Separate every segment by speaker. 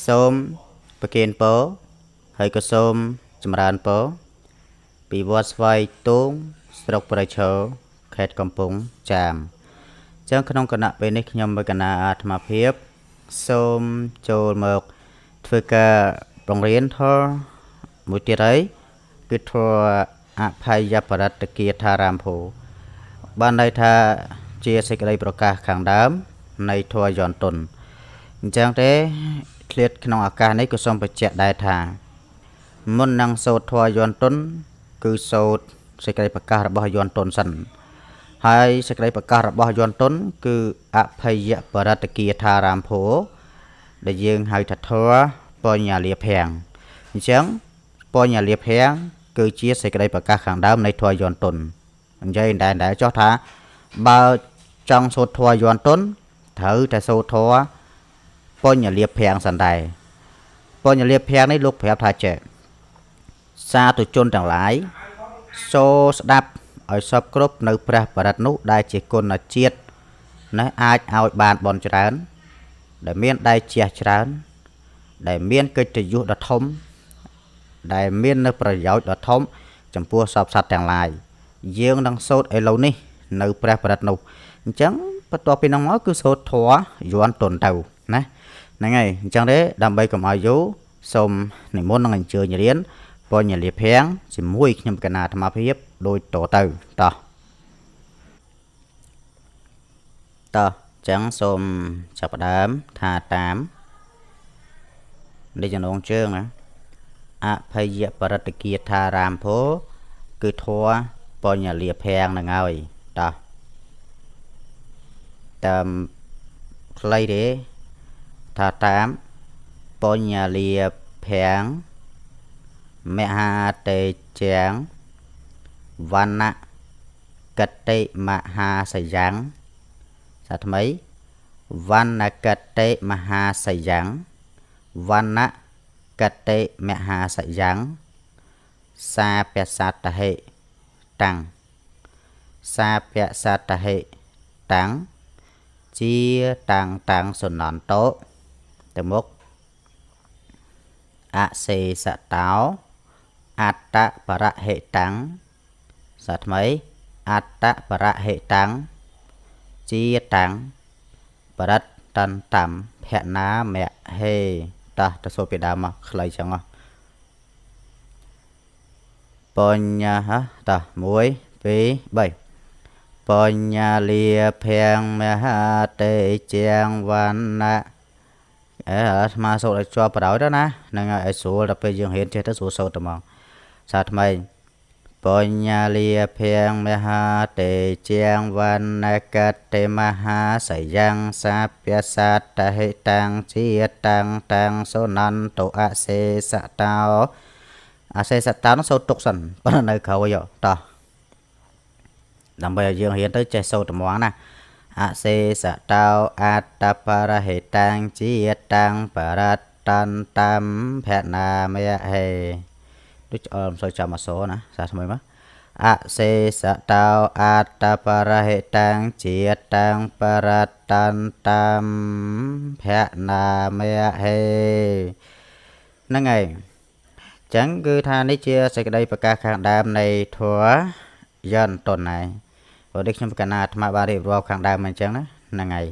Speaker 1: សូមប្រគេនពរហើយក៏សូមចម្រើនពរពីវត្តស្វាយទងស្រុកព្រៃឈរខេត្តកំពង់ចាមចឹងក្នុងគណៈពេលនេះខ្ញុំមកណាអាត្មាភាពសូមចូលមកធ្វើការបង្រៀនធម៌មួយទៀតហើយគឺធម៌អភ័យបរិត្តគាថារាមភោបានន័យថាជាសេចក្តីប្រកាសខាងដើមនៃធម៌យន្តទុនអញ្ចឹងទេឃ្លាតក្នុងឱកាសនេះក៏សូមបញ្ជាក់ដែរថាមុននឹងសូត្រធម៌យន្តទុនគឺសូត្រសេចក្តីប្រកាសរបស់យន្តទុនសិនហើយសេចក្តីប្រកាសរបស់យន្តទុនគឺអភ័យបរិត្តគាថារាមភោដែលយើងហៅថាធម៌បញ្ញលាភាំងអញ្ចឹងបញ្ញលាភាំងគឺជាសេចក្តីប្រកាសខាងដើមនៃធម៌យន្តទុននិយាយតែចោះថាបើចង់សូត្រធម៌យន្តទុនត្រូវតែសូត្រធម៌បញ្ញលាភាំងសិនដែរបញ្ញលាភាំងនេះលោកប្រាប់ថាចេះសាធុជនទាំងឡាយសូស្ដាប់ឲ្យសពគ្រប់នៅព្រះបរិត្តនោះដែលជាគុណជាតិណាអាចឲ្យបានបនច្រើនដែលមានដៃជះច្រើនដែលមានកិត្តិយសដ៏ធំដែលមាននៅប្រយោជន៍ដ៏ធំចំពោះសព្វសត្វទាំងឡាយយើងនឹងសូត្រឥឡូវនេះនៅព្រះបរិត្តនោះអញ្ចឹងបន្ទាប់ពីនោះមកគឺសូត្រធម៌យន្តទុនទៅណាហ្នឹងហើយអញ្ចឹងទេដើម្បីកុំឲ្យយូរសូមនិមន្តនឹងអញ្ជើញរៀនបញ្ញលាភាំងជាមួយខ្ញុំកណាអាត្មាភាពដូចតទៅតោះតោះអញ្ចឹងសូមចាប់ផ្ដើមថាតាមនេះចំណងជើងណាអភ័យបរិត្តគាថារាមភោគឺធម៌បញ្ញលាភាំងហ្នឹងហើយតោះតាមខ្លីទេថាតាមបញ្ញលាភាំងមហាតេជាងវណ្ណៈកតិមហាសយ៉ាងសាថ្មីវណ្ណកតិមហាសយ៉ាងវណ្ណៈកតិមហាសយ៉ាងសាពសតហិតាំងសាពសតហិតាំងជាតាំងតាំងសុនន្តោទៅមុខអសេសតោអត្តបរហិតាំងសាថ្មីអត្តបរហិតាំងជាតាំងបរិត្តតន្តំភណាមហេតោះទៅសូត្រពីដើមមកខ្លីចឹងហ៎បញ្ញហតោះ1 2 3បញ្ញលាភាំងមហាតេជាងវណ្ណៈអេអាត្មាសូត្រឲ្យជាប់បដ ாய் ទៅណាហ្នឹងហើយឲ្យស្រួលដល់ពេលយើងរៀនចេះទៅស្រួលសូត្រទៅហ្មងសាថ្មីបញ្ញលាភាំងមហាតេជាងវណ្ណកតិមហាសយ៉ាងសាពសតហិតាំងជាតាំងតាំងសុនន្តោអសេសតោអសេសតោនោះសូត្រទុកសិនប៉ុន្តែនៅក្រោយតោះដើម្បីឲ្យយើងរៀនទៅចេះសូត្រត្មងណាអសេសតោអត្តបរហិតាំងជាតាំងបរតតន្តំភណាមហេដូចអត់មិនសូវចាំអក្សរណាសាថ្មីមកអសេសតោអត្តបរហិតាំងជាតាំងបរតន្តំភណាមហេហ្នឹងហើយចឹងគឺថានេះជាសេចក្តីប្រកាសខាងដើមនៃធម៌យន្តទុនហើយព្រោះនេះខ្ញុំកណាអាត្មាបានរៀបរាប់ខាងដើមអញ្ចឹងណាហ្នឹងហើយ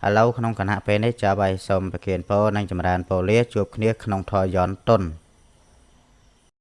Speaker 1: ឥឡូវក្នុងគណៈពេលនេះចាប់ឲ្យសូមប្រគិនពរនិងចម្រើនពរលាជួបគ្នាក្នុងធម៌យន្តទុន